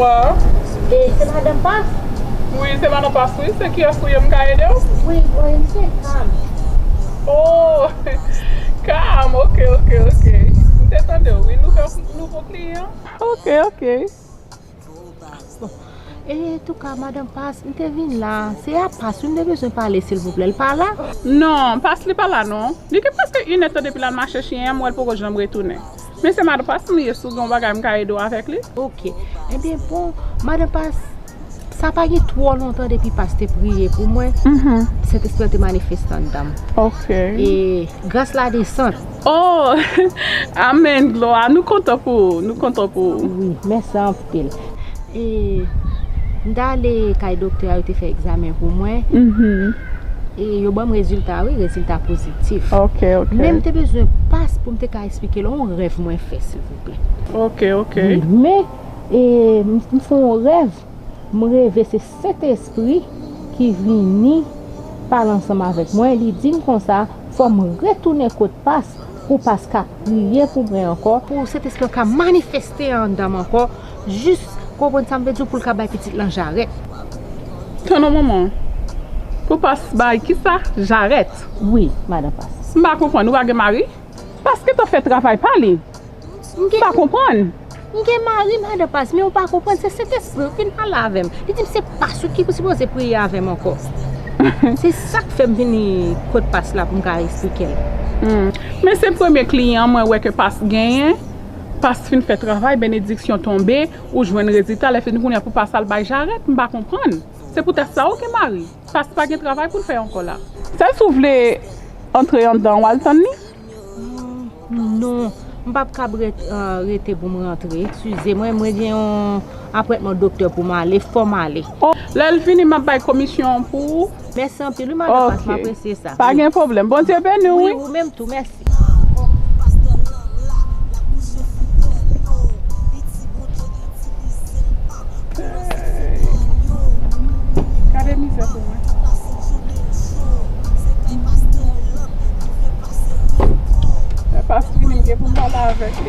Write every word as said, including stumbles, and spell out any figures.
Wa? E, se madanm Pas? Wi, se madanm Pas, wi. Se kiyès ou ye, m ka ede w? Wi, mwen se Kam. Oh, Kam, ok, ok, ok. M te tande w, wi. Nouvo, nouvo kliyan. Ok, ok. Bon, e, touka, madanm Pas, m te vin la. Se a Pas, wi, m te bezwen pale, silvouplè. L pa la? Non, Pas li pa la, non. Li gen prèske inèdtan depi l al mache chen an, m wè l poko janm retounen. Men se madanm Pas m ye, si w gen yon bagay m ka ede w avèk li. Ok. Ebyen, bon, madanm Pas, sa pa gen twò lontan depi Pas te priye pou mwen. Mhm. Sentespri an te manifeste anndan m. Ok. E gras la desann. Oh, amèn, glwa. Nou kontan pou ou, nou kontan pou ou. Wi, mèsi anpil. E m t ale kay doktè a, yo te fè egzamen pou mwen. Mhm. E yo ban m rezilta, wi, rezilta pozitif. Ok, ok. Men m te bezwen Pas pou m te ka eksplike l yon rèv mwen fè, silvouplè. Ok, ok. Wi, men, e, m, m fè yon rèv, m reve se Sentespri ki vini pale ansanm avèk mwen. Li di m konsa, fò m retounen kot Pas pou Pas ka priye pou mwen ankò, pou Sentespri an ka manifeste anndan m ankò, jis, konprann sa m vle di w, pou l ka bay pitit lan jarèt. Tann yon moman. Pou Pas bay kisa? Jarèt? Wi, madanm Pas. M pa konprann, ou pa gen mari? Pas gentan fè travay pa li. M pa konprann. M gen mari, madanm Pas, men ou pa konprann, se Sentespri ki vin pale avè m. Li di m se Pas ou ki sipoze priye avè m ankò. Se sa k fè m vini kot Pas la pou m ka eksplike l. Hmm. Men se premye kliyan mwen wè ke Pas genyen. Pas fin fè travay, benediksyon tonbe, ou jwenn rezilta, lè fini kounye a pou Pas al bay jarèt, m pa konprann. Se poutèt sa ou gen mari. Pas pa gen travay pou l fè ankò la. Sèl si w vle antre anndan w al tann li. Non, m p ap kab ret-, ah, rete pou m rantre. Eskize mwen, mwen gen yon apwentman doktè pou m ale, fò m ale. Oh, lè l vini, m ap bay komisyon an pou ou. Mèsi anpil, wi, madanm Pas, m apresye sa. Pa gen pwoblèm. Bondye beni w, wi. Wi, ou menm tou, mèsi. Gade mizè pou mwen. Lè Pas vini, m gen pou m pale avèk li.